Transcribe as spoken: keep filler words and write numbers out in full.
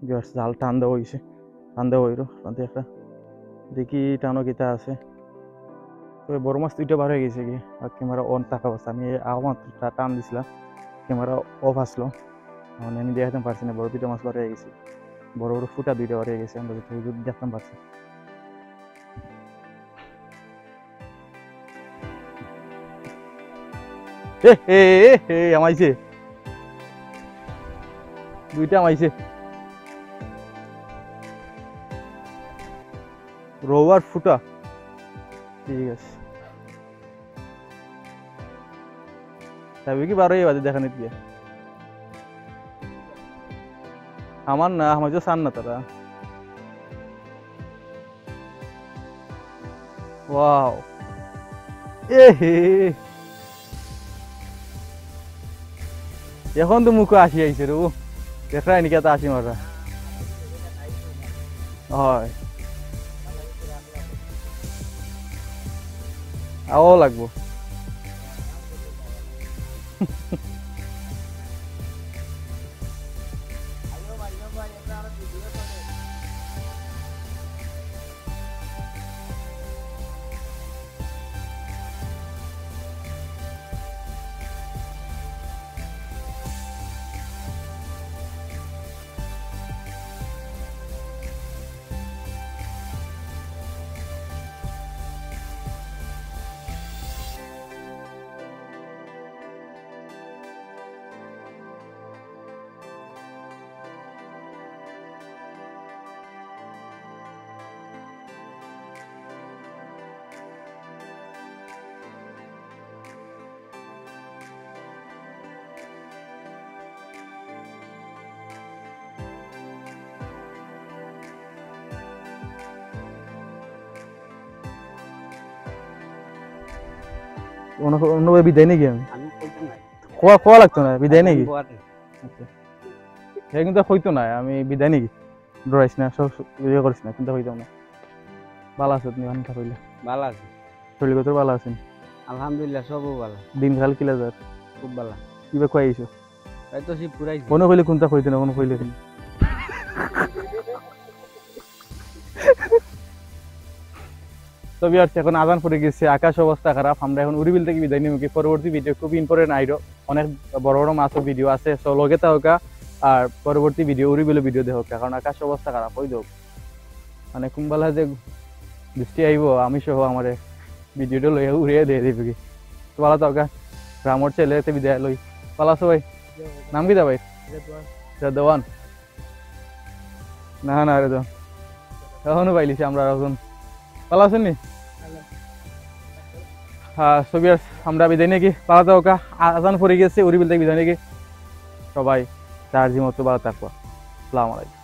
জাল টান দেওয়া অইছে, টান দেওয়া অইলো। আপনাদের একটা দেখি টানো কিতা আছে। তবে বড় মাছ দুইটা বার অই গেছে কি, আর ক্যামেরা অন থাকা অবস্থা। আমি এই আবার টা-, টান দিছিলাম, ক্যামেরা অফ আসলো, মানে আমি দেখাইতাম পারছি না। বড় দুইটা মাছ বার অই গেছে, বড় বড় ফুটা দুইটা বার অই গেছে, আমরা যেটুকু দেখতাম পারছি। এ, এ, এ, এ, আমাইছে। দুইটা আমাইছে। রৌ আর ফুটা। ঠিক আছে। তবে কি বারো এই বাদে দেখা নিতে গিয়া। আমার না, আমার যে চান না তারা। ওয়াও। এ হে। এখন তো মুখো আসি আইছে রে। দেখরা এনিকে তো আসি মারা। হয়। আও লাগবো। অন্য, অন্য ভাই বিদায় নাকি আমি? আমি কইতাম না। কোয়া, কোয়া লাগতো না, বিদায় নাকি? আমি বয়াত না। আচ্ছা। হে কিন্তু কইতো না, আমি বিদায় নাকি? ডরাইস না, সব, সব ইয়ে করিস না, চিন্তা করিতাম না। ভালো আছো তুমি, অনেকটা কইলে। ভালো আছি। শরীর কত ভালো আছেন? আলহামদুলিল্লাহ, সবও ভালো। দিনকাল কিলা যার? খুব ভালো। কিবা কই আইছো? এই তো শিবপুর আইছি। মনে কইলে কোনটা কইতে না, মনে কইলে কোন? তো viewers, এখন আজান পড়ে গেছে, আকাশ অবস্থা খারাপ। আমরা এখন উরিবিল থেকে বিদায় নিব কি, পরবর্তী ভিডিও খুব ইম্পর্টেন্ট আইরো, অনেক বড় বড় মাছর ভিডিও আছে, সো লগে থাকউক্কা। আর পরবর্তী ভিডিও উরিবিল ভিডিও দেখউক্কা, কারণ আকাশ অবস্থা খারাপ। ওই দেখো, মানে কুম্বালা যে বৃষ্টি আইবো, আমি সহ আমারে ভিডিওটা লইয়া উড়িয়ে দিয়ে দিবে কি। তো ভালো থাকউক্কা, রামর ছেলে এতে বিদায় লই। ভালো আছো ভাই? নাম কিতা ভাই? রেদওয়ান। রেদওয়ান। না, না, রেদওয়ান। এখনো পাইলিছি আমরা এখন। ভালো আছেন নি? হ্যাঁ, so viewers, আমরা বিদায় নাকি? ভালো থাকউক্কা। আ-, আজান পড়ে গেছে, উরিবিল থেকে বিদায় নাকি? সবাই তার যে মতো ভালো থাকবা। আসসালামু আলাইকুম।